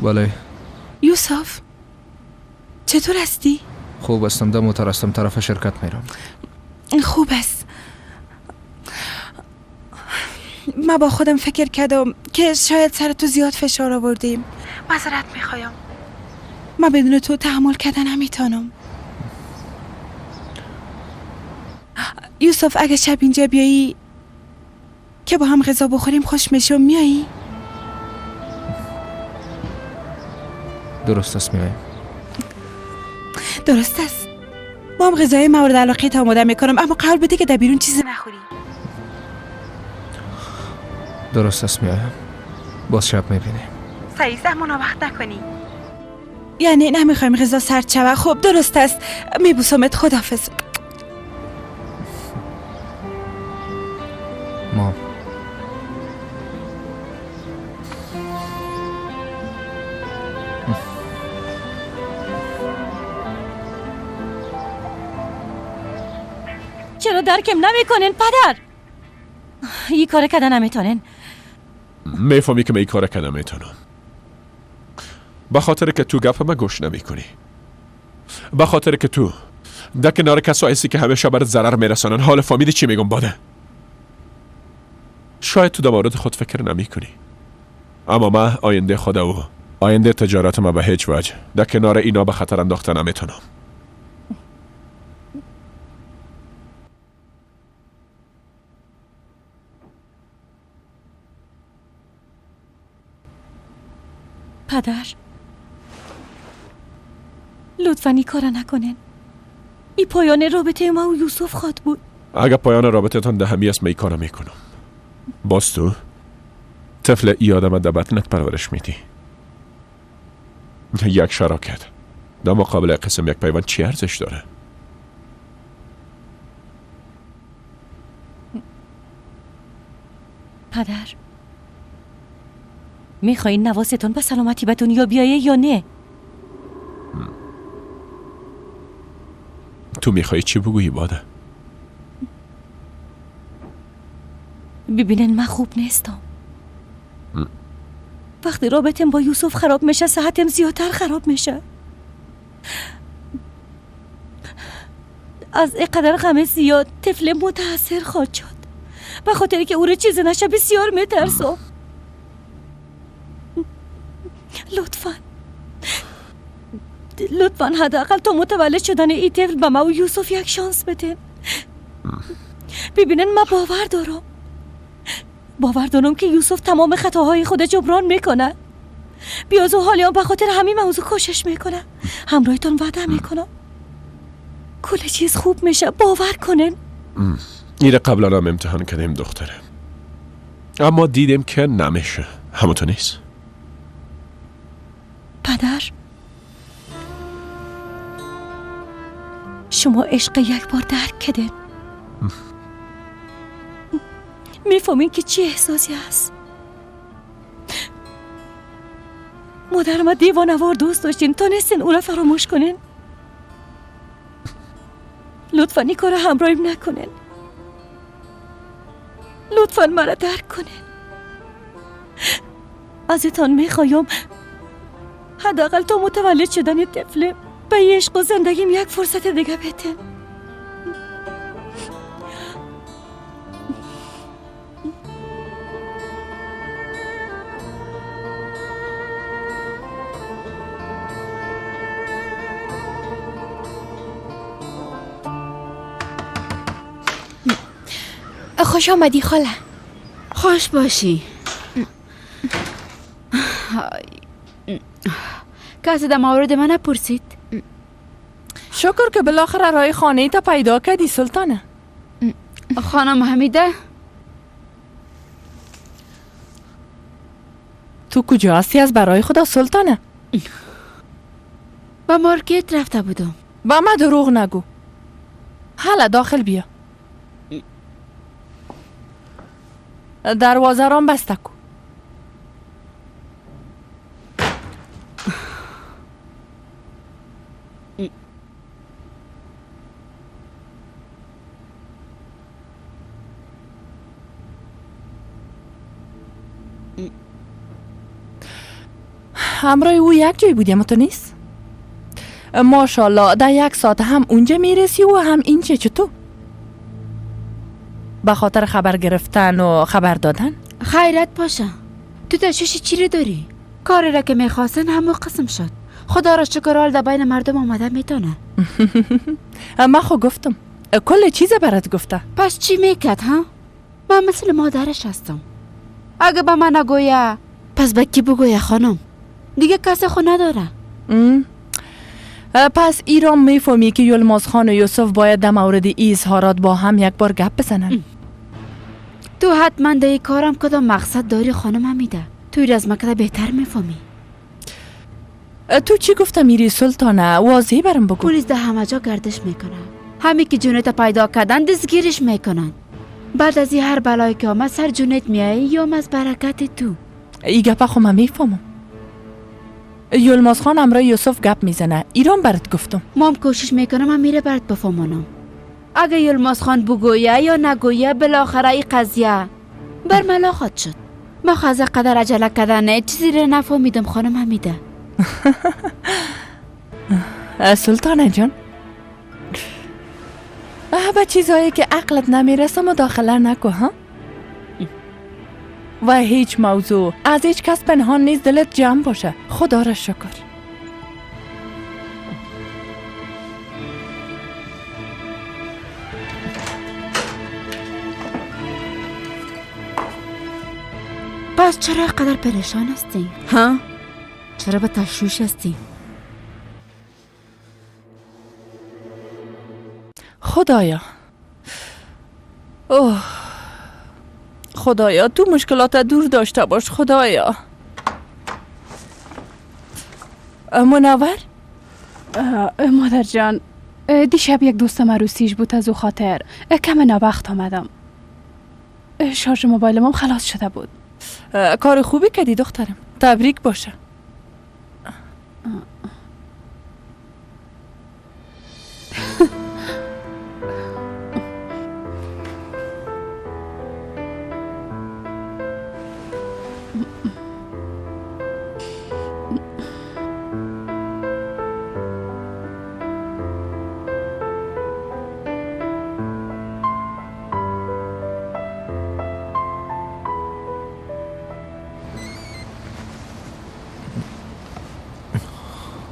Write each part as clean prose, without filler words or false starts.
بله. یوسف چطور هستی؟ خوب هستم، ده موتر هستم، طرف شرکت میرم. خوب است. من با خودم فکر کردم که شاید سر تو زیاد فشار آوردیم. معذرت میخوایم. من بدون تو تحمل کردن نمیتونم. یوسف اگه شب اینجا بیایی که با هم غذا بخوریم خوش میشم، میایی؟ درست است، میایم. درست است. با هم غذای مورد علاقه تا آماده میکنم، اما قول بده که در بیرون چیزی نخوری. درست است، میایم. باز شب میبینیم. صحیح، اما وقت نکنی. یعنی نمیخوایم غذا سرد شود. خب درست است، میبوسمت، خداحافظ. ما چرا درکم نمیکنن پدر؟ این کار کردن نمیتونن. میفهمی که من این کار کردن نمیتونم به خاطر که تو گپ من گوش نمیکنی، به خاطر که تو در کنار کسایی هستی که همیشه برات ضرر میرسانن. حال فهمیدی چی میگم باده؟ شاید تو در مورد خود فکر نمیکنی، اما من آینده خود و آینده تجارت ما به هیچ وجه در کنار اینا به خطر انداخته نمیتونم. پدر لطفاً این کارا نکنن. این پایان رابطه ما و یوسف خواد بود. اگه پایان رابطه تان دهمی است من این کارا میکنم. باز تو طفل ای آدم در بطنت پرورش میدی. یک شراکت در مقابل قسم یک پیوند چی ارزش داره؟ پدر میخواین نواستون به سلامتی به دنیا بیایه یا نه؟ تو میخوایی چی بگویی باده؟ ببینن من خوب نیستم. وقتی رابطم با یوسف خراب میشه صحتم زیادتر خراب میشه. از اینقدر غم زیاد طفل متاثر خواهد شد. به خاطر که او رو چیزی نشه بسیار میترسم. لطفاً حداقل تا متولد شدن این طفل به ما و یوسف یک شانس بده. ببینن من باور دارم، باور دارم که یوسف تمام خطاهای خود جبران میکنه. بیازو حالیان به خاطر همین موضوع کوشش میکنه. همراهتان وعده میکنم کل چیز خوب میشه، باور کنن. این قبلا هم امتحان کردیم دختره، اما دیدیم که نمیشه. همونطور نیست؟ پدر شما عشق یک بار درک کردین، میفهمین که چی احساسی هست. مادر ما دیوانه‌وار دوست داشتین، تونستین او را فراموش کنین. لطفا این کار همراهیم نکنین. لطفا مرا درک کنین. ازتان میخوایم حداقل تا متولد شدن طفل به عشق و زندگیم یک فرصت دیگه بده. خوش آمدی خاله. خوش باشی. کسی در مورد من نپرسید. شکر که بالاخره رای خانه تا پیدا کردی سلطانه. خانم حمیده تو کجا هستی از برای خدا سلطانه؟ با مارکت رفته بودم. با من دروغ نگو. حالا داخل بیا. دروازه رام بسته کو. همراه او یک جای بودیم تو نیست؟ ماشاءالله در یک ساعت هم اونجا میرسی و هم اینجا. چطور؟ به خاطر خبر گرفتن و خبر دادن؟ خیرت باشه. تو تشویش چی داری؟ کاری را که میخواستن همو قسم شد. خدا را شکر حال در بین مردم آمده میتونه. من خو گفتم کل چیز برات گفته. پس چی میکرد ها؟ من مثل مادرش هستم. اگه به من نگویه پس به کی بگویه خانم؟ دیگه کسی خو نداره. پس ایران میفهمی که یلماز خان و یوسف باید در مورد ای اظهارات با هم یک بار گپ بزنن. تو حتما در این کارم کدام مقصد داری خانم حمیده؟ تو از مکده بهتر میفهمی. تو چی گفته میری سلطانه؟ واضح برم بگو. پلیس در همه جا گردش میکنه. همین که جونت پیدا کردن دستگیرش میکنن. بعد از این هر بلایی که آمد سر جونت میایی یا از برکت تو. ای گپه خو من میفهمم. یلماز خان همراه یوسف گپ میزنه. ایران برات گفتم. مام کوشش میکنم من میره برات بفهمانم. اگه یلماز خان بگویه یا نگویه بالاخره این قضیه برملا خواهد شد. ما خازه قدر عجله کردن چیزی رو نفهمیدم خانم حمیده. سلطانه جان، به چیزهایی که عقلت نمیرسه مداخله نکو ها؟ و هیچ موضوع از هیچ کس پنهان نیست. دلت جمع باشه. خدا را شکر. پس چرا قدر پریشان هستی؟ ها؟ چرا به تشویش هستی؟ خدایا، اوه خدایا، تو مشکلات دور داشته باش خدایا. منور؟ مادر جان، دیشب یک دوستم عروسیش بود، از او خاطر کم ناوقت آمدم. شارژ موبایلم خلاص شده بود. کار خوبی کردی دخترم، تبریک باشه.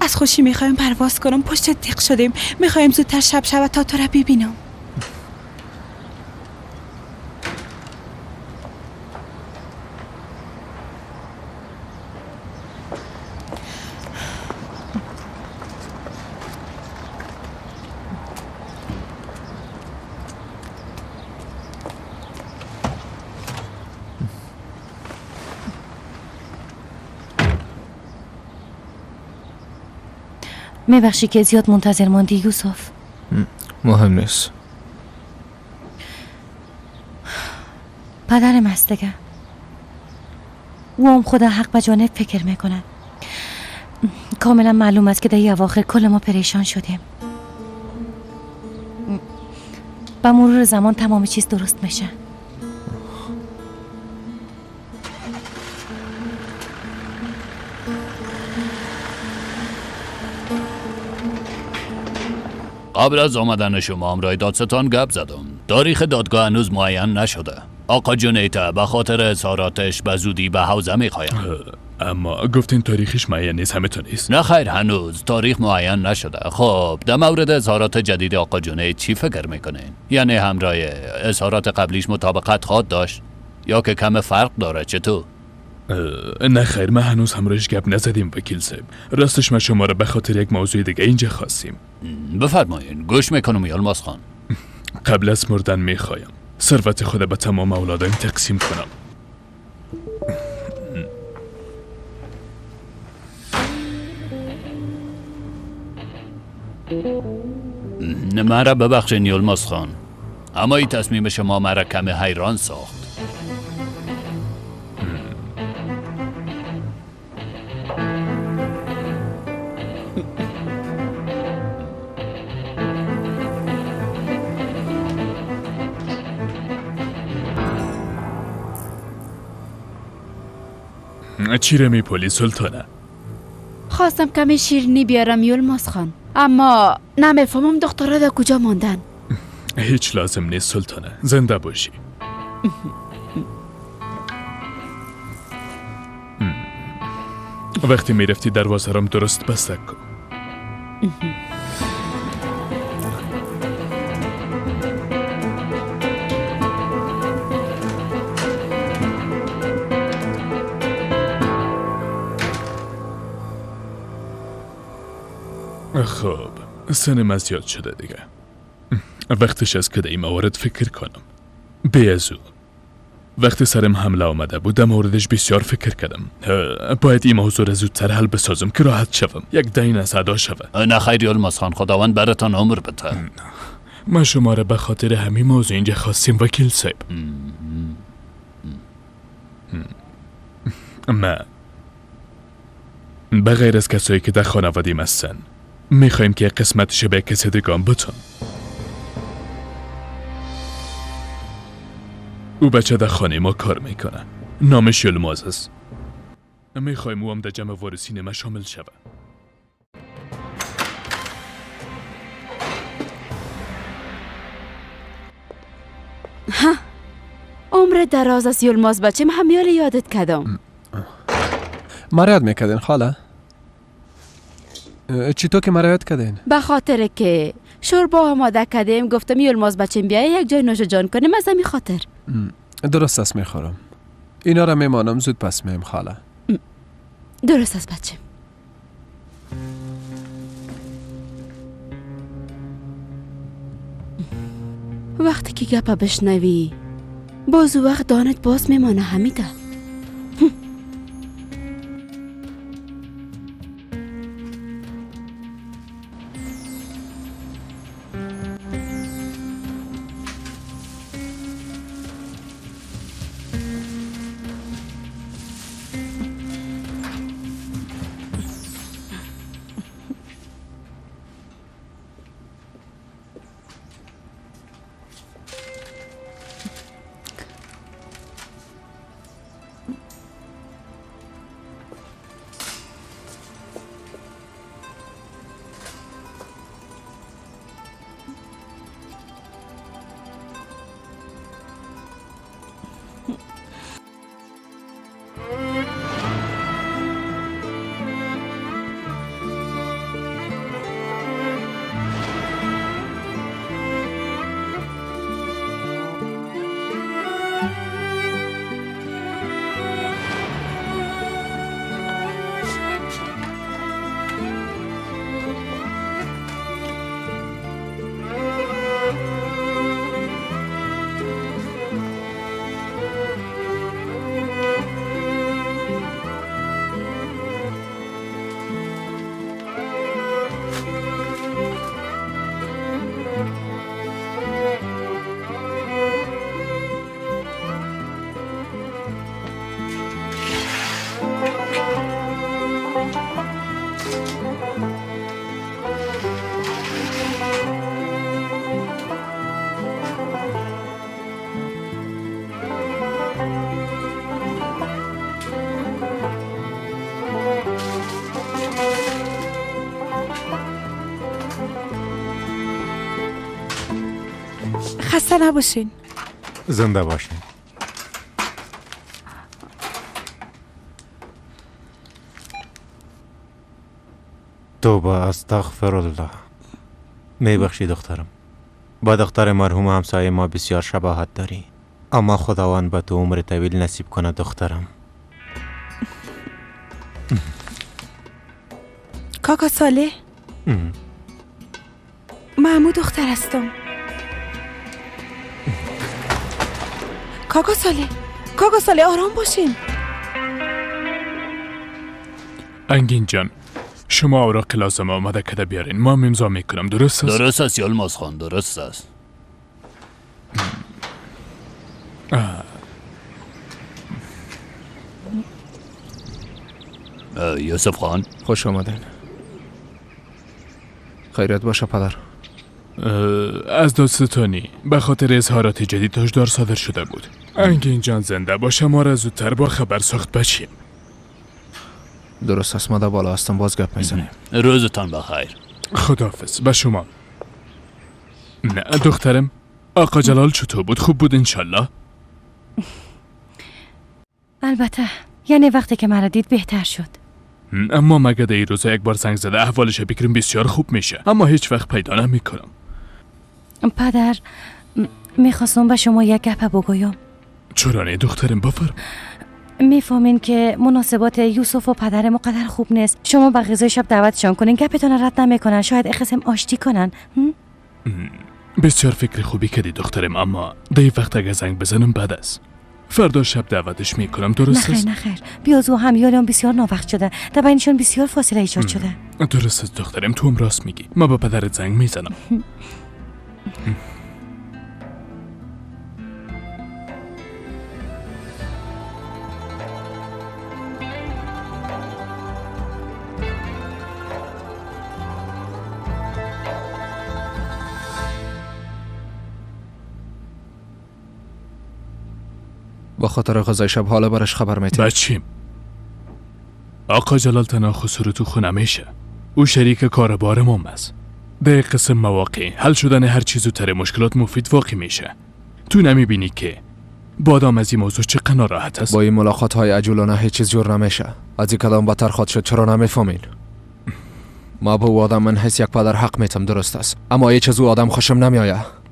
از خوشی میخوایم پرواز کنم. پشت تیغ شدیم. میخوایم زودتر شب شود تا تو را ببینم. میبخشی که زیاد منتظر ماندی یوسف. مهم نیست. پدرم است دیگه. او هم خدا حق به جانب فکر میکنه. کاملا معلوم است که در اواخر کل ما پریشان شدیم. به مرور زمان تمام چیز درست میشه. قبل از آمدن شما همراه دادستان گپ زدم. تاریخ دادگاه هنوز معین نشده. آقا جونیتا به خاطر اظهاراتش به زودی به حوزه میخوایم. اما گفتین تاریخش معین نیست، همه تا نیست. نه خیر، هنوز تاریخ معین نشده. خب در مورد اظهارات جدید آقا جونیت چی فکر میکنین؟ یعنی همراه اظهارات قبلیش مطابقت خواهد داشت یا که کم فرق داره؟ چطور؟ نه خیر، ما هنوز همراهش گپ نزدیم وکیل صاحب. راستش ما شما را به خاطر یک موضوع دیگه اینجا خواستیم. بفرمایین، گوش میکنم یلماز خان. قبل از مردن میخوایم ثروت خود به تمام اولادم تقسیم کنم. مرا ببخشین یلماز خان، اما این تصمیم شما مرا کم حیران ساخت. چی را میپولی سلطانه؟ میخواستم کمی شیرینی بیارم یلماز خان، اما نمیفهمم دخترها در کجا ماندن. هیچ لازم نیست سلطانه، زنده باشی. وقتی میرفتی دروازه رام درست بسته کن. خب سنم زیاد شده دیگه، وقتش است که در این موارد فکر کنم. بی از او وقتی سرم حمله آمده بود در موردش بسیار فکر کردم. باید این موضوع را زودتر حل بسازم که راحت شوم، یک دین از ادا شوه. نه خیر یلماز خان، خداوند براتان عمر بده. ما شما را به خاطر همین موضوع اینجا خواستیم وکیل صاحب. ما بغیر از کسایی که در خانوادیم هستن میخوایم که قسمتش به کسی دیگه بتون. او بچه در خانه ما کار میکنه، نامش یلماز است. میخوایم او هم در جمع وارثین ما شامل شوه. ها، عمر دراز است یلماز بچم، همیال یادت کردم. مرا یاد میکردین خاله؟ چطور که مرا یاد کردین؟ به خاطر که شوربا آماده کردیم گفتم یلماز بچم بیای یک جای نوش جان کنیم، از همین خاطر. درست است، میخورم. اینا را میمانم، زود پس میم خاله. درست است بچم. وقتی که گپا بشنوی باز وقت دانت باز میمانه حمیده. خسته نباشین. زنده باشین. توبه، استغفر الله. میبخشی دخترم، با دختر مرحوم همسایه ما بسیار شباهت داری، اما خداوند به تو عمر طویل نصیب کنه دخترم. کاکا صالح، من دختر هستم. کاکا صالح، کاکا صالح آرام باشین. انگین جان، شما اوراق لازم آماده کده بیارین، ما امضا میکنم. درست است؟ درست است یلماز خان، درست است. یوسف خان، خوش آمدین. خیرت باشه پدر. از دادستانی به خاطر اظهارات جدید هشدار صادر شده بود. انگین جان زنده باشه، ما را زودتر با خبر ساخت بچیم. درست است، ما در بالا هستم، باز گپ میزنیم. روزتان بخیر. خداحافظ به شما. نه دخترم، آقا جلال چطور بود؟ خوب بود انشالله؟ البته، یعنی وقتی که مرا دید بهتر شد. اما مگه در این روزا یک بار زنگ زده احوالش بگیریم بسیار خوب میشه، اما هیچ وقت پیدا نمیکنم. پدر، میخواستم به شما یک گپ بگویم. چرا نه دخترم، بفرم. میفهمین که مناسبات یوسف و پدر مقدر خوب نیست. شما به غذای شب دعوتشان کنین، گپتان رد نمیکنن، شاید اخصم آشتی کنن. بسیار فکر خوبی کردی دخترم، اما در وقت اگه زنگ بزنم بد است. فردا شب دعوتش میکنم، درست است؟ نه خیر، بیازو همیالم بسیار ناوقت شده، در بینشون بسیار فاصله ایجاد شده. درست است دخترم، تو هم راست میگی. ما با پدرت زنگ میزنم. با خاطر غذای شب حالا برش خبر میتیم. بچیم آقا جلال تنها خسرو تو خونه میشه. او شریک کاربار ما است. در قسم مواقع حل شدن هر چیز و تر مشکلات مفید واقع میشه. تو نمیبینی که بادام از این موضوع چقدر ناراحت است؟ با این ملاقات های عجولانه هیچ چیز جور نمیشه. از این کدام بدتر خواهد شد، چرا نمیفهمین؟ ما به او آدم من حس یک پدر حق میتم، درست است، اما هیچ از او آدم خوشم نمیآید.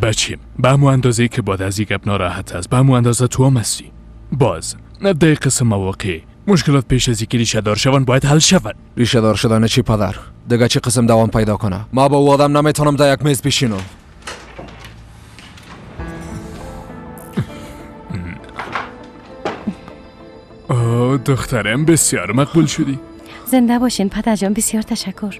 بچیم به همون اندازه که باد از یک گپ ناراحت است، به همون اندازه تو هم هستی. باز در قسم مواقع مشکلات پیش از اینکه ریشه دار شوند باید حل شوند. ریشه دار شدن چی پدر؟ دیگه چی قسم دوام پیدا کنه؟ ما با او آدم نمیتونم در یک میز بشینم. آه دخترم، بسیار مقبول شدی. زنده باشین پدر جان، بسیار تشکر.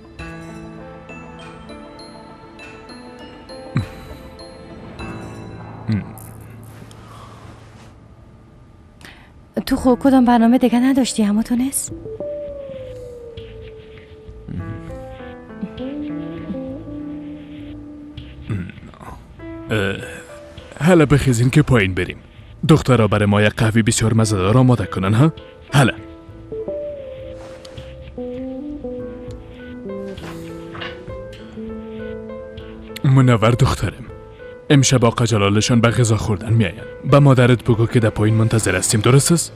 تو خب کدام برنامه دیگه نداشتی همو تو نیست؟ حالا بخیزین که پایین بریم. دخترها برای ما یک قهوه بسیار مزه‌دار آماده کنن. ها؟ حالا منور دخترم، امشب آقا جلالشان به غذا خوردن میآیند. به مادرت بگو که در پایین منتظر هستیم، درست است؟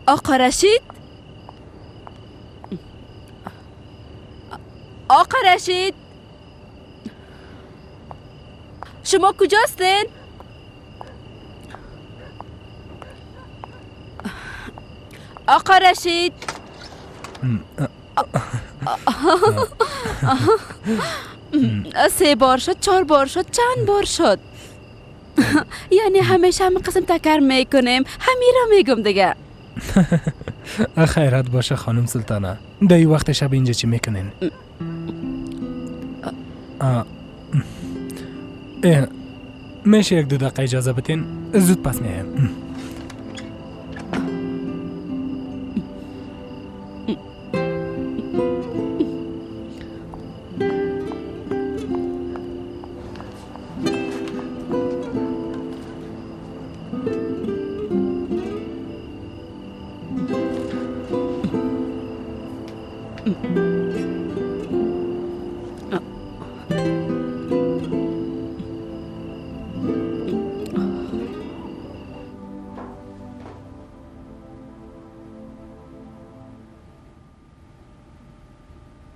آقا رشید، آقا رشید، شما کجاستین؟ آقا رشید. 3 بار شد، 4 بار شد، چند بار شد. یعنی همیشه همین قسم تکر میکنیم، همین را میگم دیگه. خیرات باشه خانم سلطانه، در این وقت شب اینجا چی میکنین؟ میشه 1-2 دقیقه اجازه بتین؟ زود پس میایم.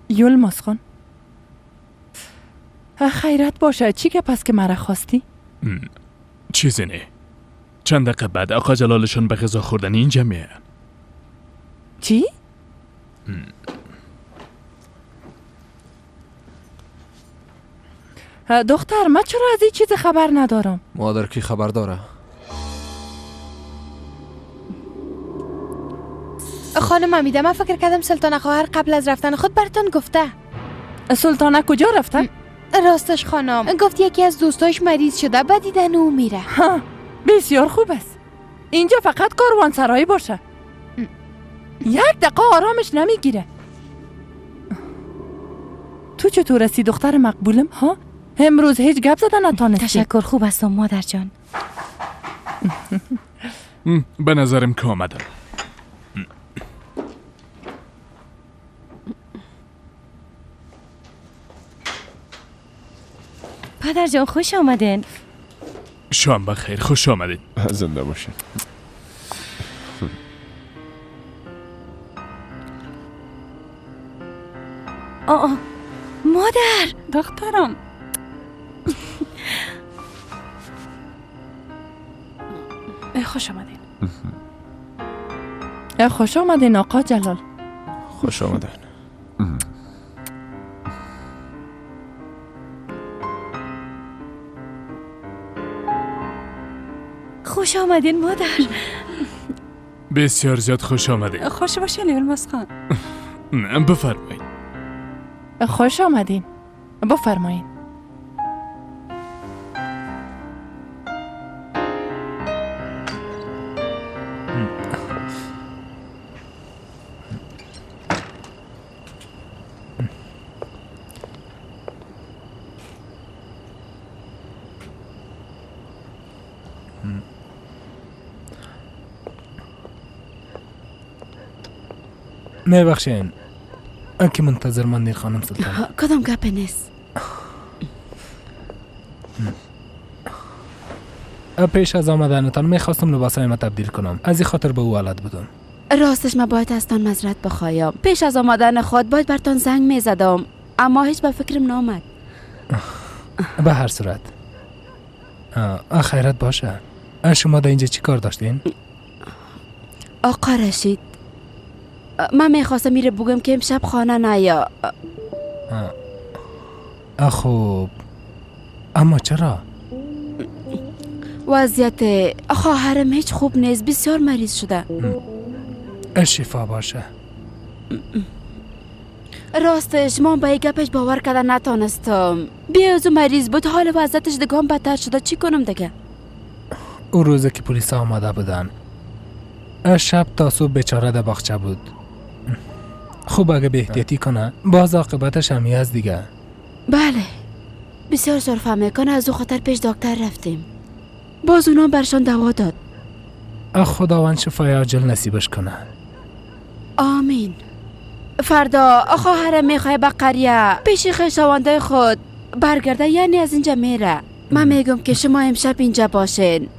یلماز خان، خیرت باشه، چی که پس که مرا خواستی؟ چیزی نه. چند دقیقه بعد آقا جلالشون به غذا خوردن اینجا میان. چی؟ دختر، من چرا از این چیز خبر ندارم؟ مادر کی خبر داره؟ خانم امیده، من فکر کردم سلطانه خواهر قبل از رفتن خود براتون گفته. سلطانه کجا رفته؟ راستش خانم گفت یکی از دوستاش مریض شده، بعد دیدن او میره. ها، بسیار خوب است. اینجا فقط کاروانسرایی باشه. 1 دقیقه آرامش نمیگیره. تو چطور هستی دختر مقبولم؟ ها، امروز هیچ گپ زدن نتانستی. تشکر، خوب هستم مادر جان. به نظرم که آمدم. پدر جان خوش آمدین. شام بخیر، خوش آمدین. زنده باشین. آه مادر. دخترم. خوش آمدین. خوش آمدین آقا جلال. خوش آمدین. خوش آمدین مادر. بسیار زیاد خوش آمدین. خوش باشین یلماز خان. بفرمایید. خوش آمدین، بفرمایید. میبخشین که منتظر ماندین خانم سلطان. کدام گپ نیست. پیش از آمدنتان میخواستم لباسهای ما تبدیل کنم، از این خاطر به او حالت بودم. راستش من باید از تان معذرت بخوایم. پیش از آمدن خود باید برتان زنگ میزدم، اما هیچ به فکرم نامد. به هر صورت خیرت باشه. شما در اینجا چی کار داشتین؟ آقا رشید، من میخواستم میره بگم که امشب خانه نیا. خب اما چرا؟ وضعیت خواهرم هیچ خوب نیست، بسیار مریض شده. شفا باشه. راستش من به گپش باور کردن نتانستم. بی از او مریض بود، حال وضعیتش دیگه هم بدتر شده. چی کنم دیگه؟ او روزی که پلیس آمده بودن، شب تا صبح بیچاره در باغچه بود. خوب اگه به احتیاطی کنه باز عاقبتش همی از دیگه. بله بسیار سرفه میکنه، از او خاطر پیش دکتر رفتیم، باز اونا برشان دوا داد. خداوند شفای عاجل نصیبش کنه. آمین. فردا خواهرم میخواه به قریه پیش خویشاوندای خود برگرده، یعنی از اینجا میره. من میگم که شما امشب اینجا باشین،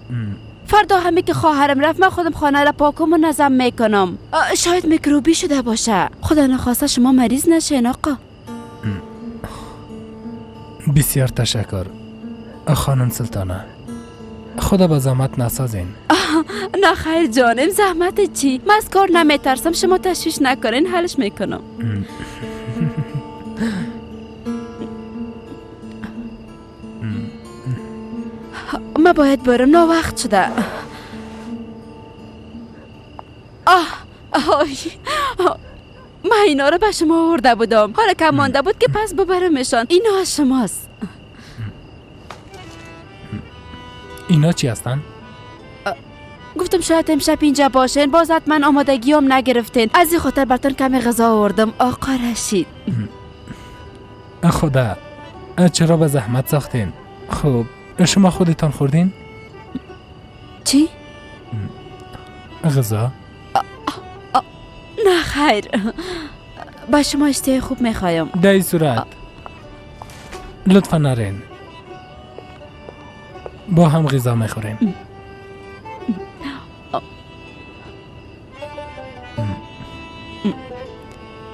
فردا همی که خواهرم رفت من خودم خانه را پاک و منظم میکنم. شاید میکروبی شده باشه. خدا نخواسته شما مریض نشین آقا. بسیار تشکر خانم سلطانه. خدا به زحمت نسازین. نه خیر جانم، زحمت چی؟ من از کار نمیترسم، شما تشویش نکنین، حلش میکنم. من باید برم، نه وقت شده. من اینا رو به شما آورده بودم، حالا کم مانده بود که پس ببرمشان. اینا از شماست. اینا چی هستن؟ گفتم شاید امشب اینجا باشین، باز حتما آمادگی هم نگرفتین، از این خاطر براتون کمی غذا آوردم آقا رشید. خدا چرا به زحمت ساختین؟ خب شما خودتان خوردین؟ چی؟ غذا؟ نه خیر، با شما اشتهای خوب میخوایم. در این صورت لطفا نرین، با هم غذا میخوریم.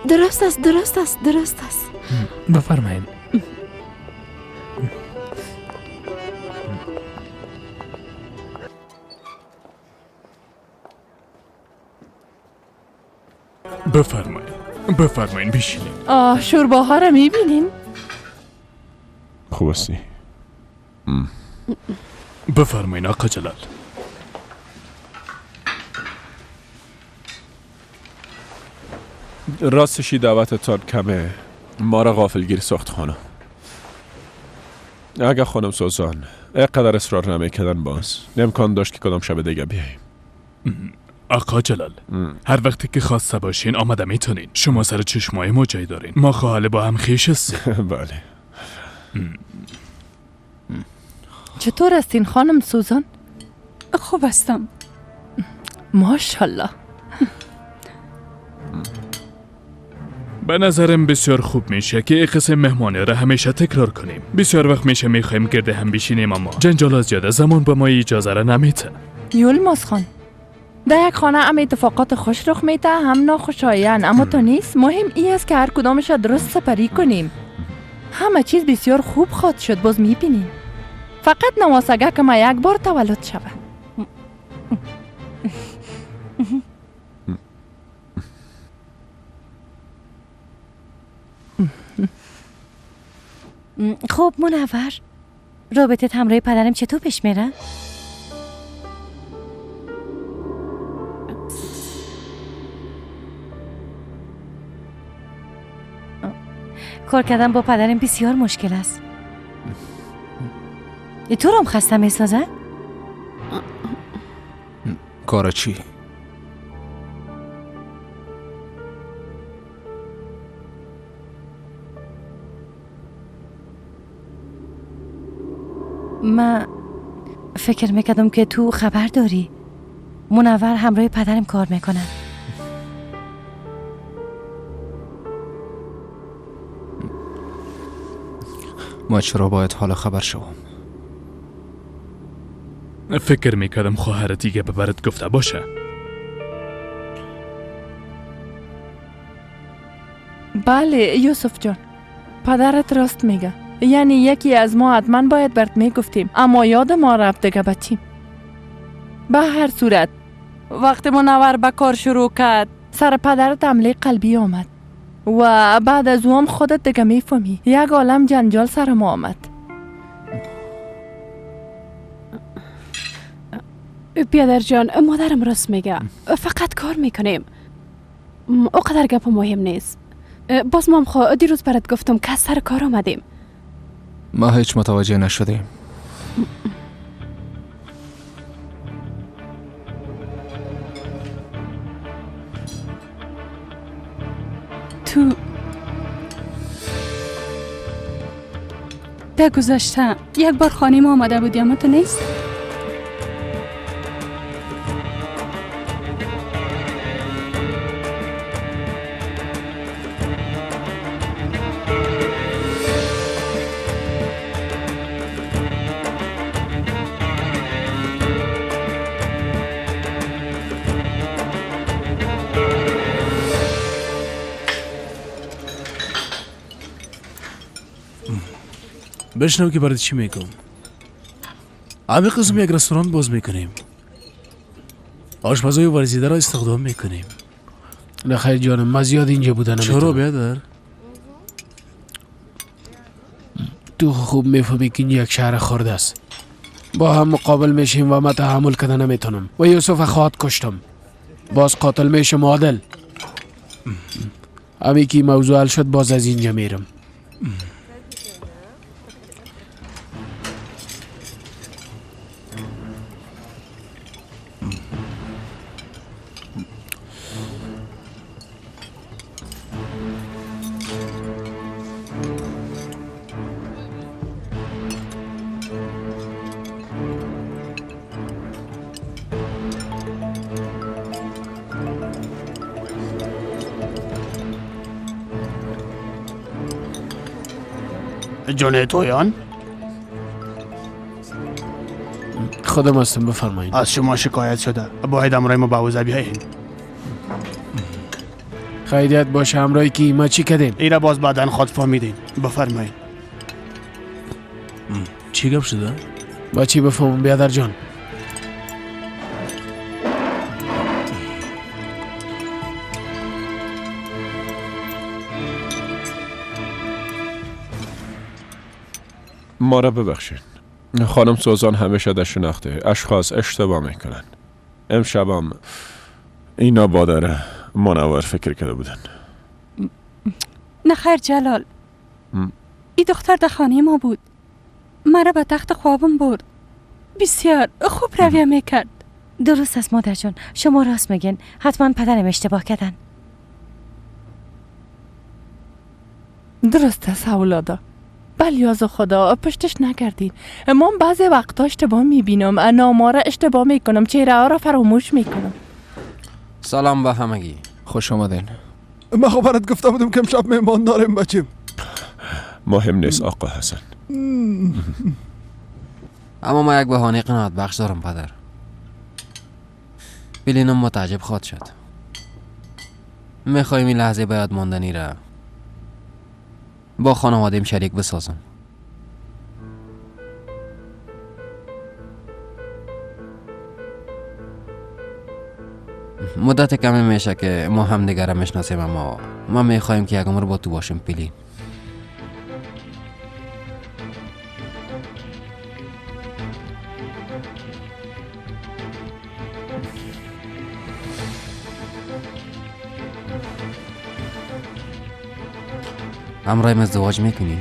درست است، درست است، درست است. بفرمایید. بفرمایید، بفرمایید بشینید. آه شورباها رو میبینین؟ خوب هستی؟ بفرمایید آقا جلال. راستشی دعوتتان کمه ما را غافلگیر ساخت خانم. اگه خانم سوزان اینقدر اصرار نمیکردن باز امکان داشت که کدام شب دیگه بیاییم. آقا جلال هر وقتی که خواسته باشین آمده میتونین. شما سر چشمای ما جای دارین، ما خواهر با هم خویش هستیم. بله. چطور هستین خانم سوزان؟ خوب هستم ماشاءالله. به نظرم بسیار خوب میشه که این قسم مهمانی را همیشه تکرار کنیم. بسیار وقت میشه میخوایم گرد هم بشینیم اما جنجال زیاده، زمان به ما اجازه را نمیده. یولماز خان در یک خانه هم اتفاقات خوش رخ میده هم ناخوشایند، اما تو نیست. مهم ای است که هر کدامش را درست سپری کنیم. همه چیز بسیار خوب خواهد شد، باز میبینیم. فقط نواسگه که ما یک بار تولد شود. خب منور، رابطه همراه پدرم چطور پیش میره؟ کار کردن با پدرم بسیار مشکل است. تو رو هم خسته میسازه؟ کار چی؟ من فکر میکردم که تو خبر داری. منور همراه پدرم کار میکنه. ما چرا باید حالا خبر شوم؟ فکر میکردم خواهر دیگه به برات گفته باشه. بله یوسف جان، پدرت راست میگه. یعنی یکی از ما حتما باید برات میگفتیم، اما یاد ما رفت دیگه بچیم. به هر صورت وقتی منور به کار شروع کرد سر پدرت حمله قلبی آمد و بعد از او هم خودت دیگه میفهمی، یک عالم جنجال سر ما آمد. بیادر جان مادرم راست میگه، فقط کار میکنیم، اوقدر گپ مهم نیست. باز مام خو دیروز برات گفتم که سر کار آمدیم. ما هیچ متوجه نشدیم. تو در گذشته یک بار خانه ما آمده بودی اما تو نیست؟ بشنو که برات چی میگم. همه قسم یک رستوران باز میکنیم، آشپزای ورزیده را استخدام میکنیم. نه خیر جانم، من زیاد اینجا بودن نمیتونم. چرا بیادر؟ تو خوب میفهمی که این یک شهر خرد است. با هم مقابل میشیم و من تحمل کردن نمیتونم و یوسف خواهد کشتم. باز قاتل میشم عادل. همی که موضوع حل شد باز از اینجا میرم. جون تویان؟ خودم هستم، بفرمایید. از شما شکایت شده، باید همراه ما به حوزه بیایین. خیریت باشه. همراه کی؟ ما چی کردیم؟ ایره باز بعدا خود فهمیدین. بفرمایید. چی گپ شده؟ با چی بفهمم بیادر جان؟ ما را ببخشید خانم سوزان، همیشه در شناخته اشخاص اشتباه میکنن. امشبم اینا بادره منور فکر کرده بودن. نه خیر جلال، این دختر در خانه ما بود، مرا به تخت خوابم برد، بسیار خوب رویه میکرد. درست است مادر جان، شما راست میگین. حتما پدرم اشتباه کردن. درست است اولادا، بلیاز خدا پشتش نکردین. من بعضی وقتا اشتباه میبینم، نام‌ها را اشتباه میکنم، چهره ها را فراموش میکنم. سلام به همگی، خوش آمدین. من خب برات گفته بودم که امشب مهمان داریم بچیم. مهم نیست آقا حسن. اما ما یک بهانه قناعت بخش دارم پدر. بلینم متعجب خواهد شد. میخوایم این لحظه به یاد ماندنی را با خانوادیم شریک بسازم. مدت کمی میشه که ما هم دیگر را میشناسیم، اما ما میخوایم که یک عمر با تو باشیم پلین. همراهیم ازدواج میکنی؟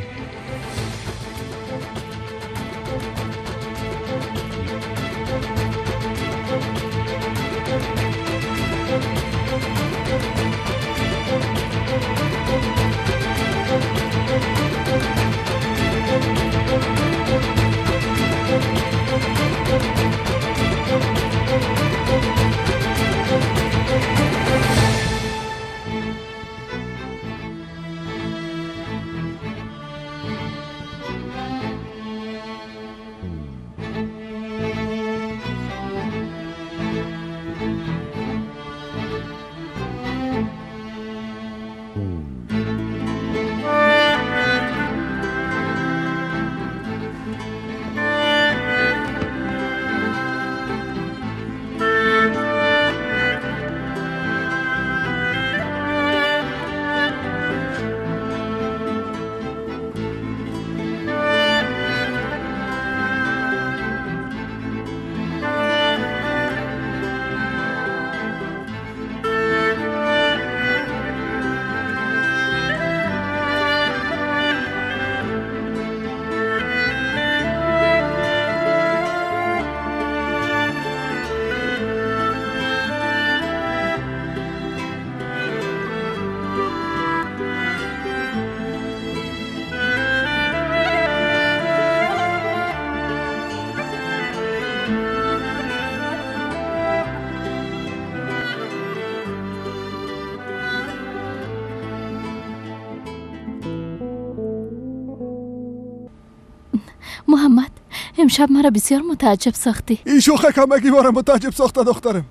محمد، امشب مرا بسیار متعجب ساختی. این شوخه کمکی مرا متعجب ساخته دخترم.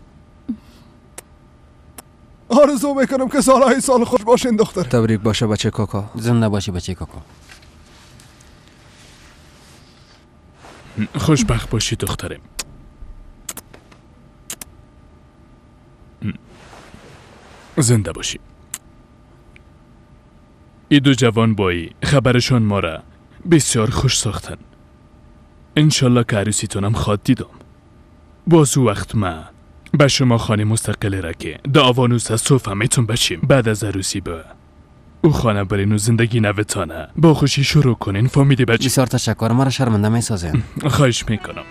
آرزو میکنم که سالهای سال خوش باشین دختر. تبریک باشه بچه کاکا. زنده باشی بچه کاکا. خوشبخت باشی دخترم. زنده باشی. ای دو جوان بایی خبرشان ما را بسیار خوش ساختن. انشالله که عروسیتونم خواد دیدم. باز وقت ما به شما خانه مستقل را که دعوانوس از صوفه میتون بشیم. بعد از عروسی به او خانه برین و زندگی نوتانه با خوشی شروع کنین. فهمیدی بچه؟ بسیار تشکر، مرا شرمنده میسازین. خواهش میکنم.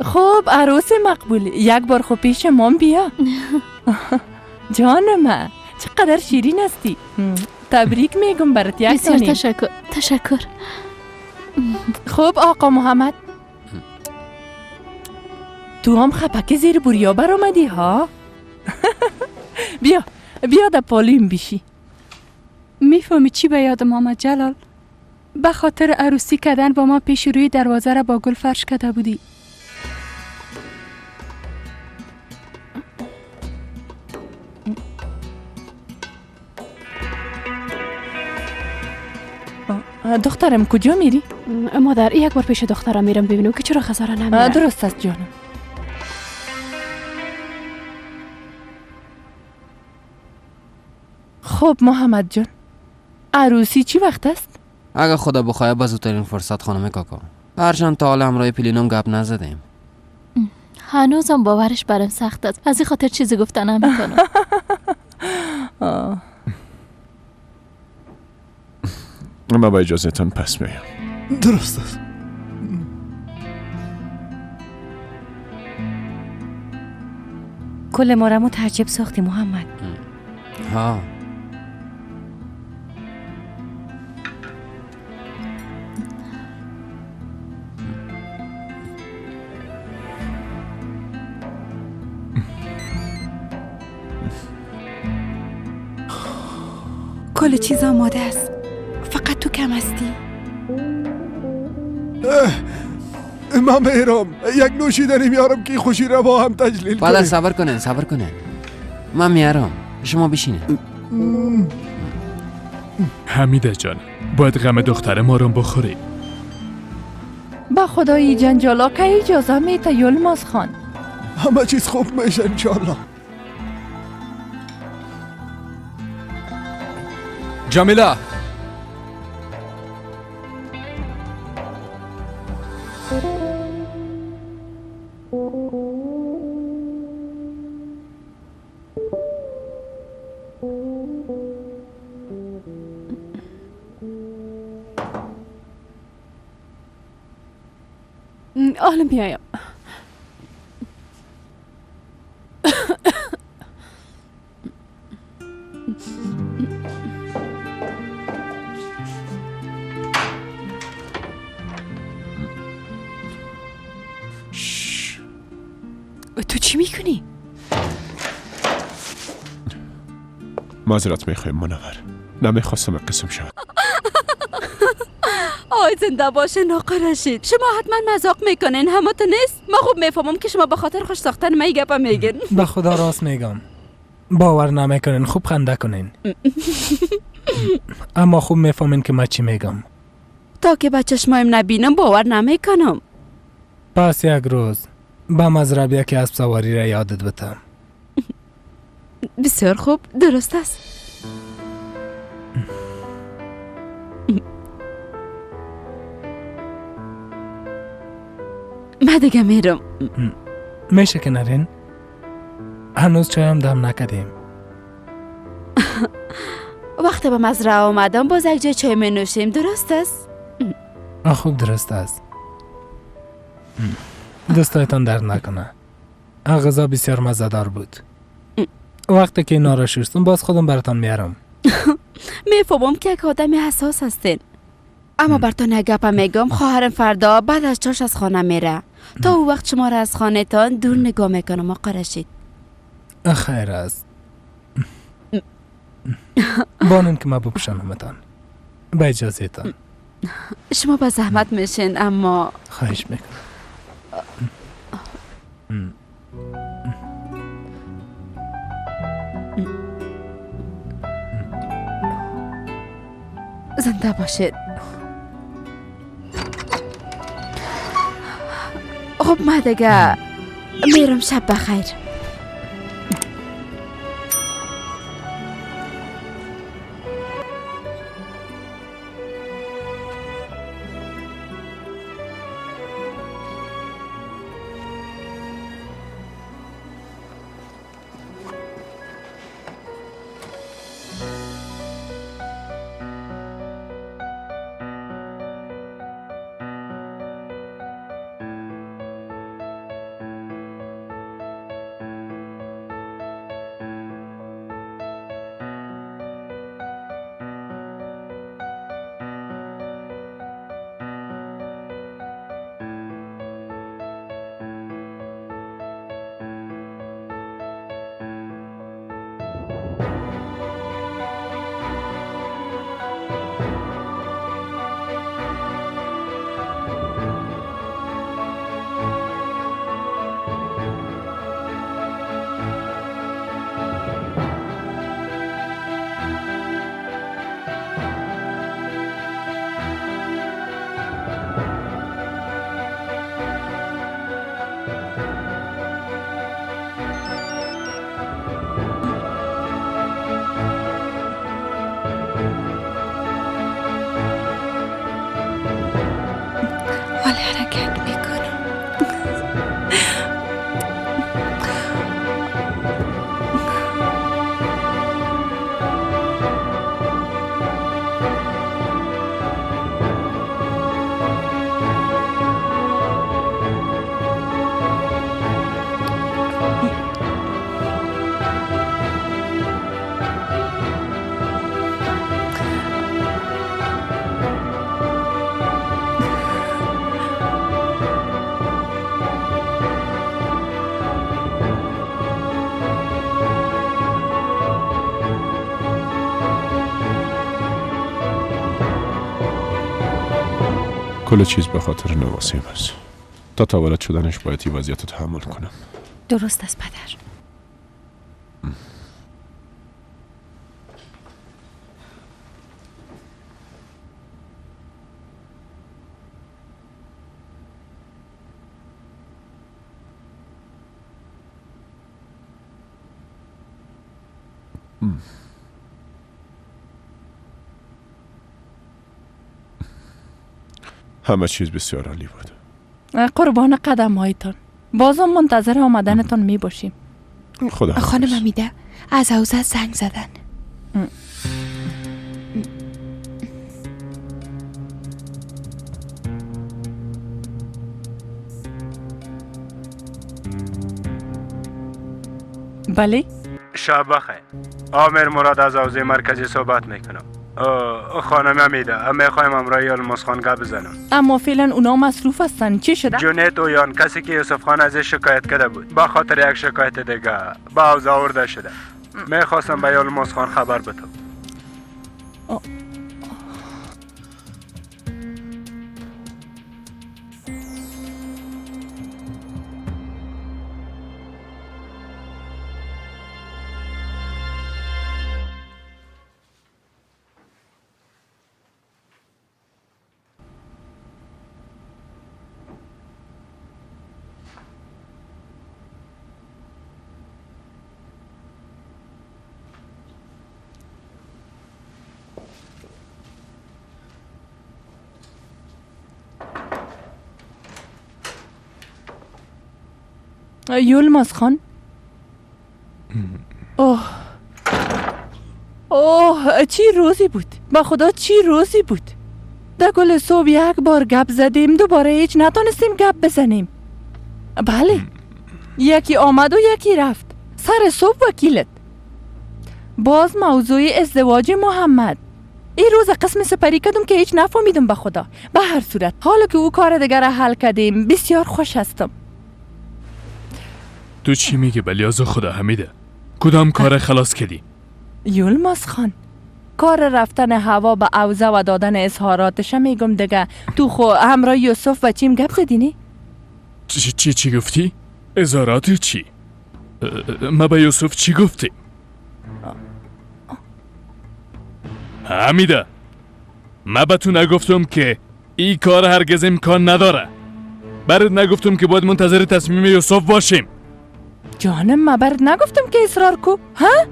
خب عروس مقبول، یک بار خب پیش من بیا. جان من چقدر شیرین هستی. تبریک میگم برات. یک بسیار تشکر. تشکر. خب آقا محمد، تو هم خپک زیر بریا بر آمدی ها؟ بیا بیا در پالیم بیشی. میفهمی چی به یادم آمد جلال؟ به خاطر عروسی کردن با ما پیش روی دروازه را با گل فرش کرده بودی. دخترم کجا میری؟ مادر یک بار پیش دخترم میرم ببینم که چرا خساره نمیره. درست است جانم. خب محمد جان، عروسی چی وقت است؟ اگه خدا بخواه به زودترین فرصت خانم کاکا. هرچند تا حالا همراه پلینم گپ نزدیم. هنوزم باورش برم سخت است. از این خاطر چیزی گفتن نمیتونم. من با اجازهتان پس میام. درست است. کل ما را متعجب ساختی محمد. ها کل چیز آماده است، فقط تو کم هستی. من میرم یک نوشیدنی میارم که خوشی را با هم تجلیل کنیم. پدر صبر کنین، صبر کنین، من میارم، شما بشینین. حمیده جان، باید غم دختر ما رو بخوری. با خدای جنجالا که اجازه میته یلماز خان. همه چیز خوب میشه انشالله. جمیله، حالا میایم. تو چی میکنی؟ معذرت میخوایم منور، نمیخواستم قسم شود. آی زنده باشه آقا رشید، شما حتما مذاق میکنین، همه تو نیست؟ ما خوب میفهمم که شما به خاطر خوش ساختن من گپا میگین. به خدا راست میگم، باور نمیکنین، خوب خنده کنین. اما خوب میفهمین که من چی میگم. تا که به چشمایم نبینم باور نمیکنم. پس یک روز به مزرعه یکی اسب سواری را یادت بدم. بسیار خوب، درست است. من دیگه میرم. میشه که نرین؟ هنوز چایم دم نکردیم. وقتی به مزرعه آمدم باز یک جای چای می نوشیم، درست است؟ خوب درست است. دستایتان درد نکنه. غذا بسیار مزه‌دار بود. وقتی که اینا را شستم باز خودم براتان میارم. میفهمم که یک آدم حساس هستین، اما براتون یک گپ میگم، خواهرم فردا بعد از چاش از خانه میره. تا او وقت شما را از خانه تان دور نگاه میکنم آقا رشید. خیر است. بانین که ما بپوشانمتان. به اجازه تان. شما به زحمت میشین اما خواهش میکنم. زنده باشید. خب ما دیگه میرم، شب بخیر. حرکت میکنم. کل چیز به خاطر نواسیم است. تا تولد شدنش باید این وضعیت رو تحمل کنم. درست است پدر. همه چیز بسیار عالی بود. قربان قدم هایتان. بازم منتظر آمدنتان می باشیم. خدا خانم حمیده از حوزه زنگ زدن. بله؟ شب بخیر. آمیر مراد از حوزه مرکزی صحبت میکنم. خانم حمیده میخوایم همراه یلماز خان گپ بزنم، اما فعلا اونا مصروف هستن. چی شده؟ جونید اویان کسی که یوسف خان ازش شکایت کرده بود با خاطر یک شکایت دیگه به حوزه آورده شده. میخواستم به یلماز خان خبر بدم. یلماز خان، اوه اوه چی روزی بود، با خدا چی روزی بود. در گل صبح یک بار گپ زدیم، دوباره هیچ نتونستیم گپ بزنیم. بله یکی آمد و یکی رفت. سر صبح وکیلت باز موضوع ازدواج محمد. این روز قسم سپری کردم که هیچ نفهمیدم به خدا. به هر صورت حالا که او کار دیگر حل کردیم بسیار خوش هستم. تو چی میگی بلیاز خدا حمیده؟ کدام کار خلاص کردی؟ یلماز خان کار رفتن هوا به اوزه و دادن اظهاراتش میگم دیگه. تو خو همراه یوسف و چیم گپ زدی نی؟ چی چی چی گفتی؟ اظهارات چی؟ ما به یوسف چی گفتیم؟ حمیده ما به تو نگفتم که این کار هرگز امکان نداره. برات نگفتم که باید منتظر تصمیم یوسف باشیم؟ جانم ما برات نگفتم که اصرار کو؟ ها؟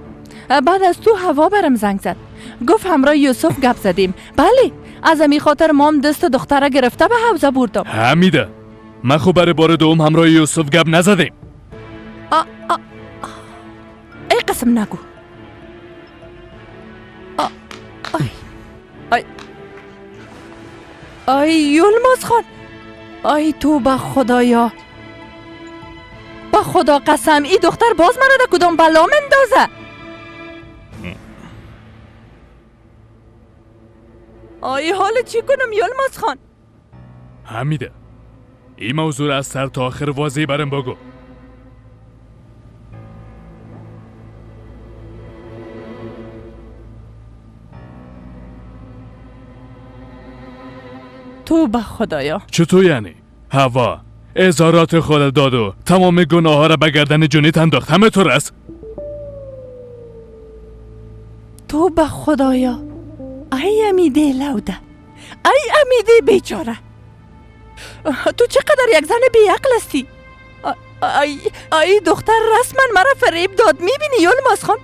بعد از تو هوا برم زنگ زد، گفت همراه یوسف گپ زدیم. بله از امی خاطر مام دست دختره گرفته به حوزه بردم. حمیده من خب برای بار دوم همراه یوسف گپ نزدیم. ای قسم نگو. آی آی آی یلماز خان، آی تو به خدایا، به خدا قسم ای دختر باز مرا در کدام بلا مندازه. آی حال چی کنم یلماز خان؟ حمیده این موضوع را از سر تا آخر واضح برم بگو. تو به خدایا. چطور یعنی؟ هوا اظهارات خود داد و تمام گناه ها را به گردن جونیت انداخت. همه طور است. تو به خدایا. ای امیده لوده، ای امیده بیچاره، تو چقدر یک زن بیعقل هستی. ای دختر رسما مرا فریب داد. میبینی یلماز خان؟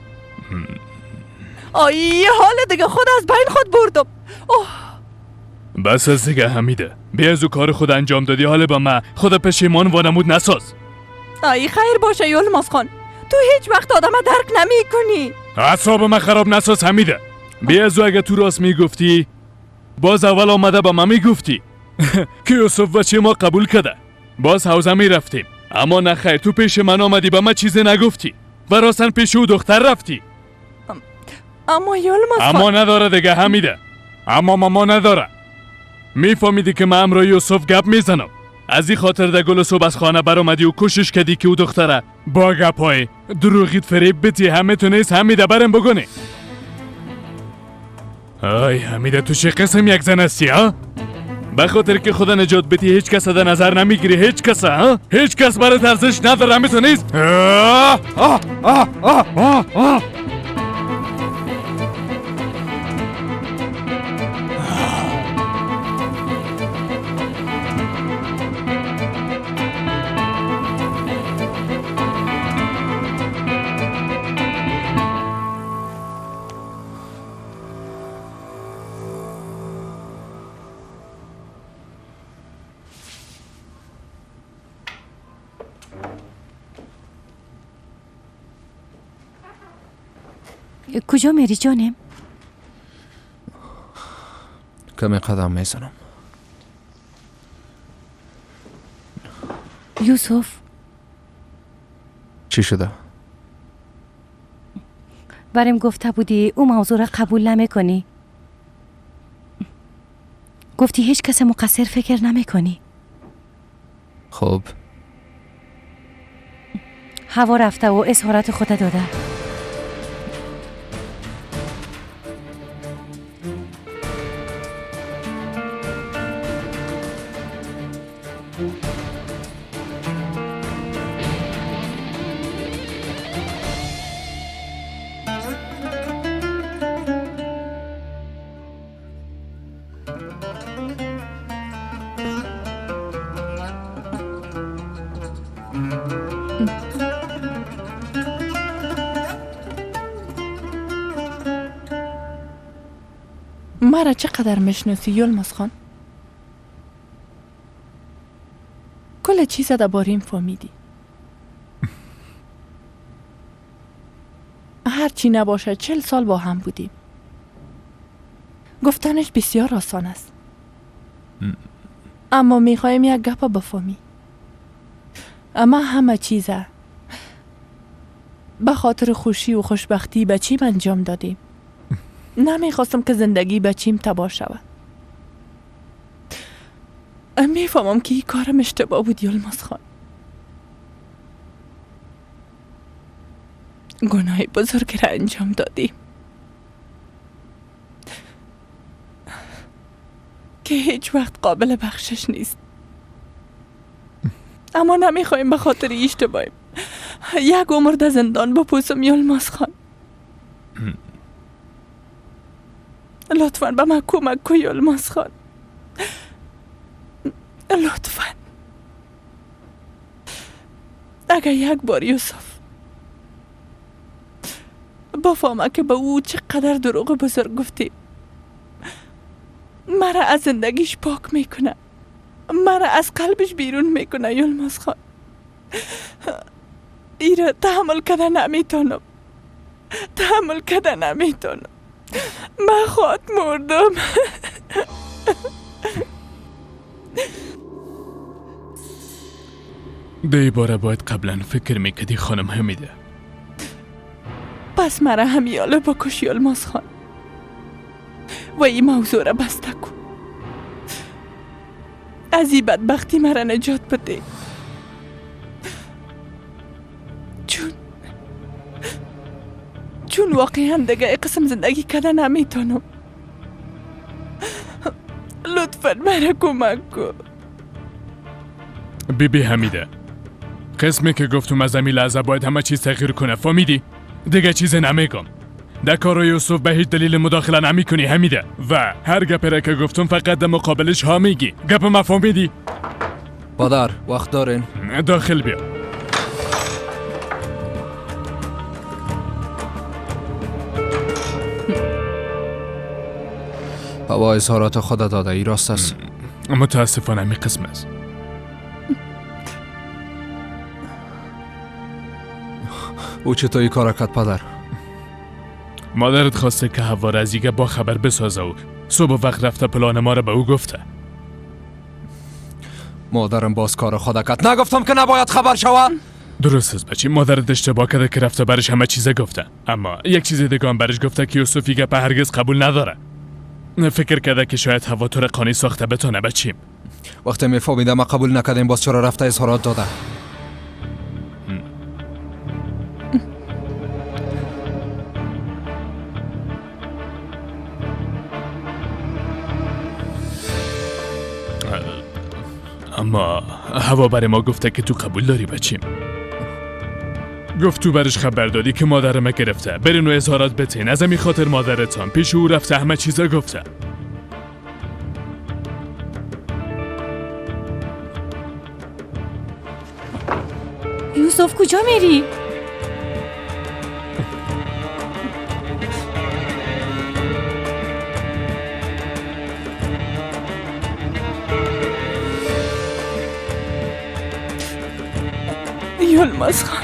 ای حال دیگه خود از بین خود بردم. اوه بس از دیگه حمیده، بیا از او کار خود انجام دادی، حال با من خود پشیمان وانمود نساز. ای خیر باشه یلماز خان، تو هیچ وقت آدم درک نمی کنی. اعصاب من خراب نساز حمیده. بیا از او اگه تو راست میگفتی باز اول آمده با من میگفتی که یوسف بچه ما قبول کرده، باز حوزه میرفتیم. اما نه خیر، تو پیش من آمدی با من چیزی نگفتی و راستن پیش او دختر رفتی. اما یلماز خان، اما نداره دیگه حمیده، اما ماما نداره. میفهمیدی که من امرو یوسف گپ میزنم، از این خاطر در گل صبح از خانه برآمدی و کوشش کردی که او دختره با گپای دروغیت فریب بتی. همه تو نیست حمیده، برم بگونی. آی حمیده تو چه قسم یک زن هستی ها؟ به خاطر که خدا نجات بدی هیچ کس در نظر نمیگیری. هیچ کس ها؟ هیچ کس برات ارزش نداره. همه تو نیست. آه آه آه آه آه. کجا میری جانم؟ کمی قدم میزنم. یوسف چی شده؟ بریم گفته بودی او موضوع را قبول نمیکنی. گفتی هیچ کس مقصر فکر نمیکنی. خب هوا رفته و اظهارات خود داده. مرا چقدر میشناسی یلماز خان؟ کل چیز درباره‌ام فهمیدی. هرچی نباشه 40 سال با هم بودیم. گفتنش بسیار آسان است، اما میخوایم یک گپ بفهمی. اما همه چیزه به خاطر خوشی و خوشبختی بچیم انجام دادیم. نمیخواستم که زندگی بچیم تباه شود. میفهمم که این کارم اشتباه بود یلماز خان. گناه بزرگ را انجام دادیم که هیچ وقت قابل بخشش نیست. اما نمیخوایم به خاطر اشتباهیم یک عمر در زندان بپوسم یلماز خان. لطفاً به من کمک کن یلماز خان، لطفاً. اگر یک بار یوسف بفهمه که به او چقدر دروغ بزرگ گفتی، مرا از زندگیش پاک میکنه، مرا از قلبش بیرون میکنه. یلماز خان ایره تحمل کده نمیتونم، تحمل کده نمیتونم. من خود مردم. دی باره باید قبلا فکر میکردی خانم حمیده. پس مرا همیاله بکش یلماز خان و این موضوع را بسته کن. از این بدبختی مرا نجات بده، چون واقعا دیگه قسم زندگی کده نمیتونم. لطفا مرا کمک کن. بی بی حمیده، قسمی که گفتم از همین لحظه باید همه چیز تغییر کنه، فهمیدی؟ دیگه چیز نمیگم. در کار یوسف به هیچ دلیل مداخله نمی کنی حمیده، و هر گپی را که گفتم فقط در مقابلش ها میگی. گپ ما فهمیدی؟ پدر وقت دارین؟ داخل بیا. هوا اظهارات خود داده، ای راست است؟ متاسفانه می قسم است. او چطور ای کار کرد پدر؟ مادرت خواسته که هوا را از ایگه با خبر بسازه و صبح وقت رفته پلان ما را به او گفته. مادرم باز کار خود کرد. نگفتم که نباید خبر شود؟ درست است بچی، مادرت اشتباه کرده که رفته برش همه چیز گفته، اما یک چیز دیگه هم برش گفته که یوسف ایگه په هرگز قبول نداره. فکر کرده که شاید هوا تو را قانع ساخته بتونه بچیم. وقتی میفهمیدم ما قبول نکردیم باز چرا رفته اظهارات داده؟ اما هوا برای ما گفته که تو قبول داری بچیم. گفت تو برش خبر دادی که مادرم گرفته، برین و اظهارات بتین. از همین خاطر مادرتان پیش او رفته همه چیزا گفته. یوسف کجا میری؟ یلماز خان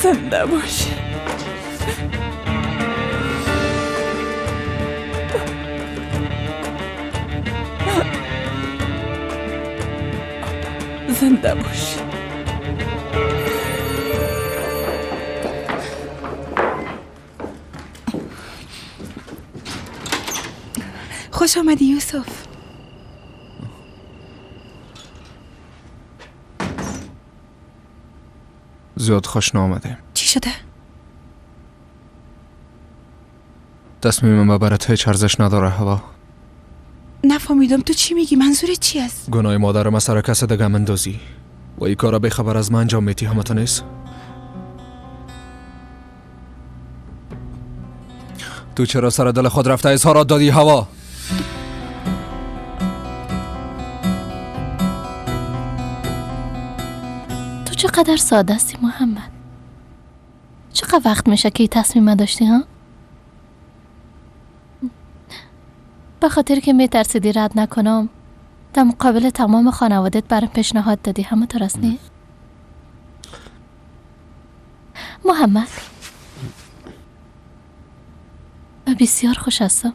زنده باشی. زنده باشی. خوش آمدی یوسف. زیاد خوش نامده. چی شده؟ تصمیمم به برات هیچ ارزش نداره هوا. نفهمیدم تو چی میگی؟ منظورت چی است؟ گناه مادرم سر کس دیگه مندازی و این کارا به خبر از من انجام میتی، همه نیست؟ تو چرا سر دل خود رفته اظهارات دادی هوا؟ تو چقدر ساده هستی محمد. چقدر وقت میشه که تصمیم داشتی ها؟ به خاطر که میترسیدی رد نکنم در مقابل تمام خانوادت برام پیشنهاد دادی، همه تو راست نی؟ محمد من بسیار خوش هستم.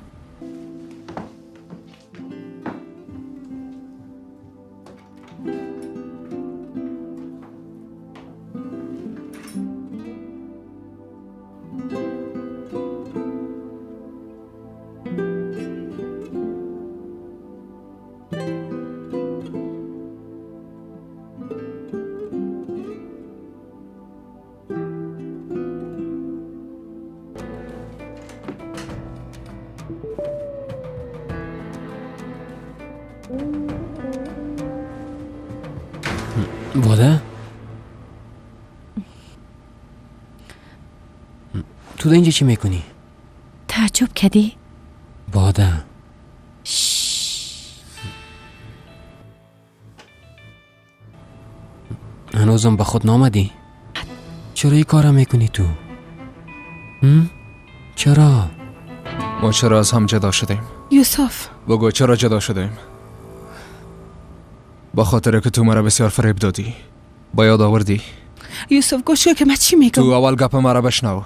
بوده؟ تو اینجا چی میکنی؟ تعجب کردی؟ باده. هنوزم به خود نامدی؟ چرا این کارا میکنی تو؟ چرا؟ ما چرا از هم جدا شدیم؟ یوسف بگو چرا جدا شدیم؟ با خاطر که تو مرا بسیار فریب دادی. با یاد آوردی؟ یوسف گوش که من چی میگم؟ تو اول گپ مرا بشنو.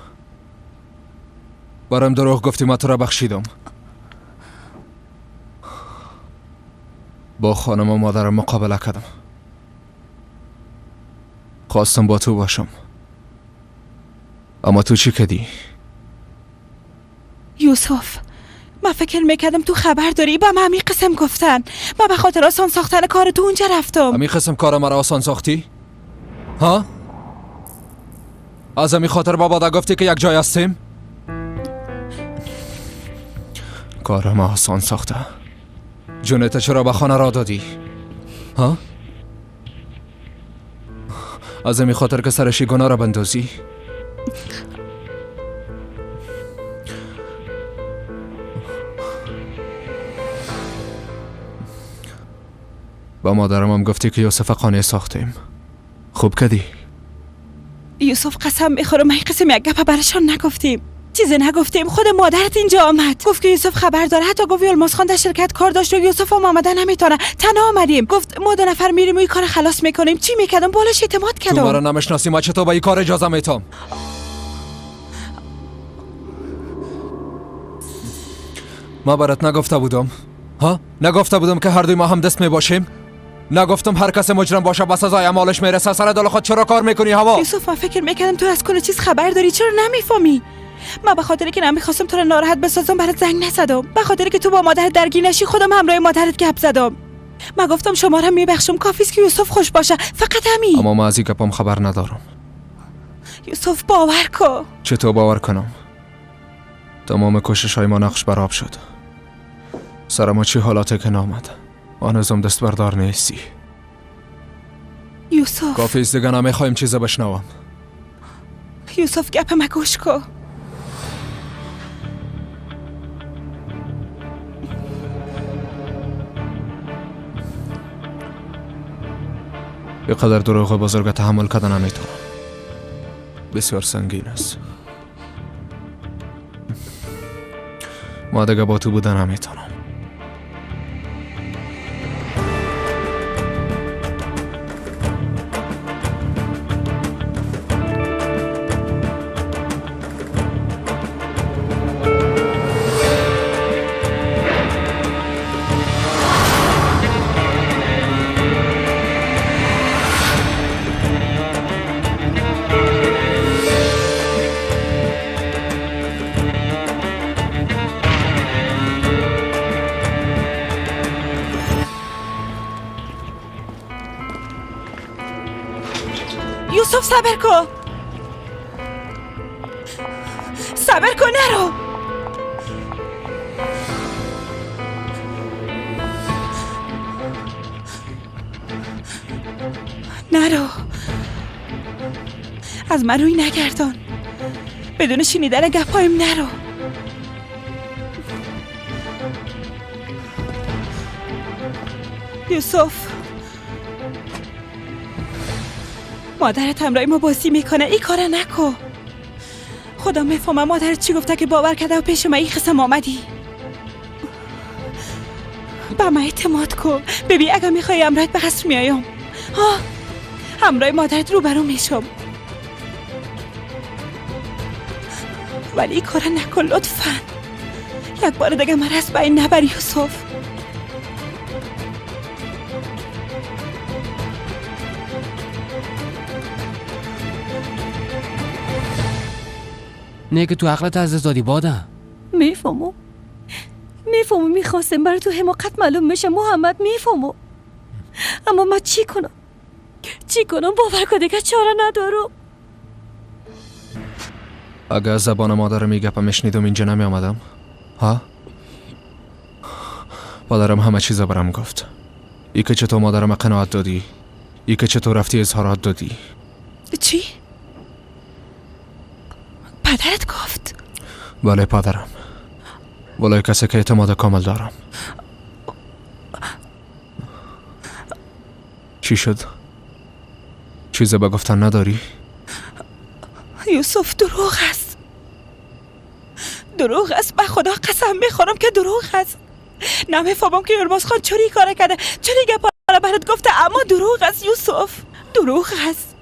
برام دروغ گفتی، من تو را بخشیدم. با خانم و مادرم مقابله کردم. خواستم با تو باشم، اما تو چی کردی؟ یوسف من فکر میکردم تو خبر داری. با من همین قسم گفتن. من به خاطر آسان ساختن کار تو اونجا رفتم. همین قسم کار مرا آسان ساختی؟ ها؟ از همین خاطر بابا دا گفتی که یک جای هستیم؟ کار ما آسان ساخته. جونت چرا به خانه را دادی؟ ها؟ از همین خاطر که سرشی گناه را بندازی؟ با مادرم هم گفتی که یوسف قانع ساختیم. خوب کدی؟ یوسف قسم میخورم من قسم یک گپ برشان نگفتیم، چیزی نگفتیم. خود مادرت اینجا آمد، گفت که یوسف خبر داره. حتی گفت یلماز خان در شرکت کار داشت و یوسف هم آمده نمیتونه. تنها آمدیم. گفت ما 2 نفر میریم و این کار خلاص میکنیم. چی میکردم؟ بالاش اعتماد کردم. تو مرا نمیشناسی، ما چطور به این کار اجازه میتم؟ ما برات نگفته بودم؟ ها؟ نگفته بودم که هر دوی ما هم دست میباشیم؟ نگفتم هر کس مجرم باشه بس سزای اعمالش میرسه؟ سر دل خود چرا کار میکنی هوا؟ یوسف من فکر میکردم تو از کل چیز خبر داری. چرا نمیفهمی؟ من به خاطر که نمیخواستم تو رو ناراحت بسازم برات زنگ نزدم. به خاطر که تو با مادرت درگیر نشی خودم همراه مادرت گپ زدم. من گفتم شما رو میبخشم، کافیه که یوسف خوش باشه، فقط همین. اما من از این گپام خبر ندارم. یوسف باور کن. چطور باور کنم؟ تمام کوشش های ما نقش بر آب شد. سر ما چه حالاته که نامد. هنوزم دست بردار نیستی. یوسف کافی است دیگه، نمیخوایم چیزا بشنوم. یوسف گپ ما گوش کن. اینقدر دروغ بزرگ تحمل کردن نمیتونم. بسیار سنگین است. ما دیگه با تو بودن نمیتونم. یوسف صبر کن، صبر کن، نرو. نرو، از من روی نگردان، بدون شنیدن گپایم نرو. یوسف مادرت همراه ما بازی میکنه، این کار نکن. خدا میفهمه مادرت چی گفته که باور کرده و پیش من این قسم آمدی. به من اعتماد کن. ببین اگر میخوای همراهت به قصر میایم، ها، همراه مادرت روبرو میشم، ولی این کار نکن لطفا. یک بار دیگه من از بین نبر یوسف. نه که تو عقلت از دست دادی باده. میفهمم، میفهمم. میخواستم برای تو حماقت معلوم میشه محمد، میفهمم. اما من چی کنم؟ چی کنم؟ باور کن دیگه چاره ندارم. اگه از زبان مادرم این گپم میشنیدم اینجا نمی آمدم. ها؟ پدرم همه چیز برام گفت. ای که چطور مادرم قناعت دادی، ای که چطور رفتی اظهارات دادی. چی؟ پدرت گفت؟ بله پدرم، ولای کسی که اعتماد کامل دارم. چی شد؟ چیز به گفتن نداری؟ یوسف دروغ است. دروغ است، به خدا قسم میخورم که دروغ است. نمیفهمم که یلماز خان چرا این کار کرده، چرا گپ را برات گفته، اما دروغ است یوسف، دروغ است.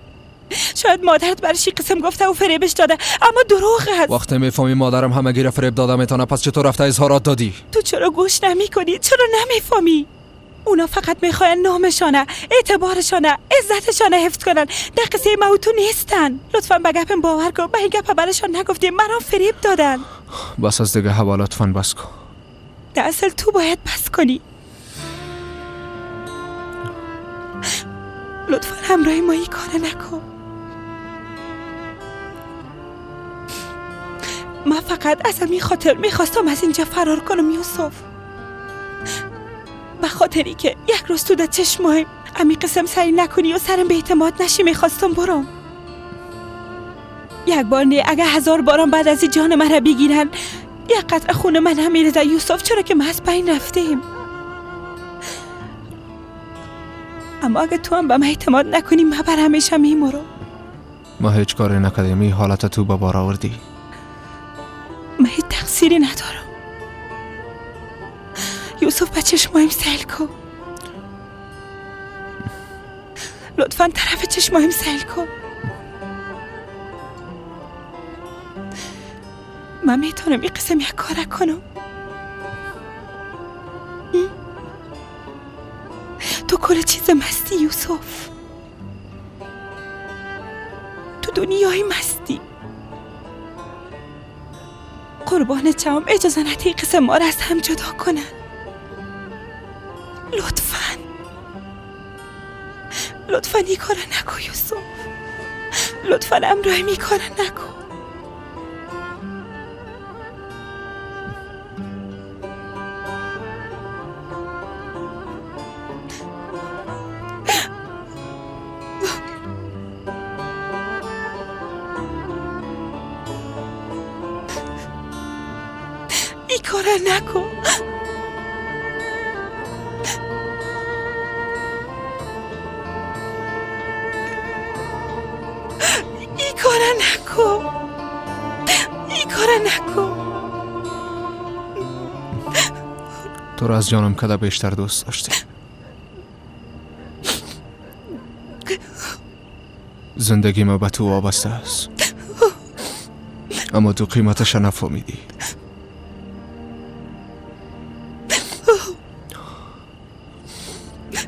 شاید مادرت برش قسم گفته و فریبش داده، اما دروغ است. وقتی میفهمی مادرم همگی را فریب داده میتونه، پس چطور رفته اظهارات دادی؟ تو چرا گوش نمیکنی؟ چرا نمیفهمی؟ اونا فقط میخواین نامشانه، اعتبارشانه، عزتشانه حفظ کنن. در قصه ما و تو نیستن. لطفا به گپم باور کن، به این گپ برشان نگفتیم، مرا فریب دادن. بس از دیگه هوا، لطفا بس کن. در اصل تو باید بس کنی. لطفا همراه ما این کار نکن. من فقط از همین خاطر میخواستم از اینجا فرار کنم یوسف، به خاطری که یک روز تو در چشمایم امی قسم سعی نکنی و سرم به اعتماد نشی میخواستم برم. یک بار نه، اگه 1000 بارم بعد از این جان مرا بگیرن، یک قطعه خون من هم میرزه یوسف، چرا که ما از بین رفتیم. اما اگه تو هم به من اعتماد نکنی، من بر همیشه میمرم. ما هیچ کاری نکردیم، این حالت تو به بار آوردی. من هیچ تقصیری ندارم یوسف، به چشمایم سیل کن. لطفا طرف چشمایم سیل کن. من میتونم این قسم یک کار کنم. تو کل چیز مستی یوسف، تو دنیای مستی. قربان چم، اجازه ندی قسم ما را از هم جدا کنن. لطفاً لطفاً این کار نکن یوسف، لطفاً امرای می کار نکن. این کار نکن. این کار نکن. این کار نکن. تو را از جانم کده بیشتر دوست داشتی. زندگی ما به تو وابسته است، اما تو قیمتش نفهمیدی.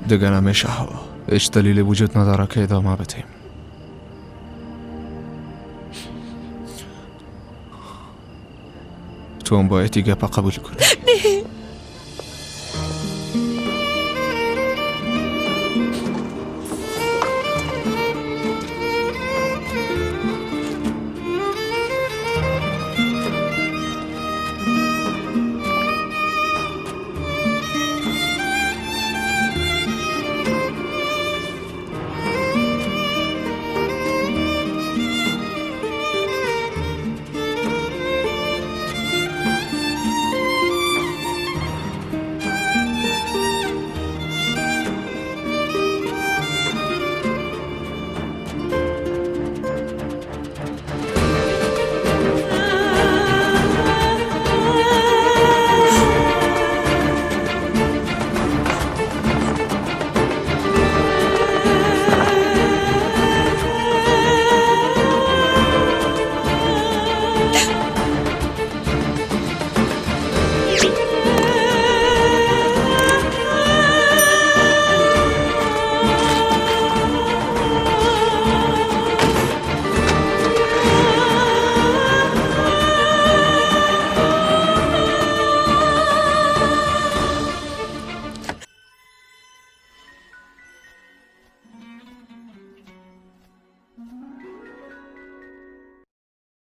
دیگه نمیشه، هیچ دلیلی وجود نداره که ادامه بدیم. تو هم باید دیگه قبول کنی.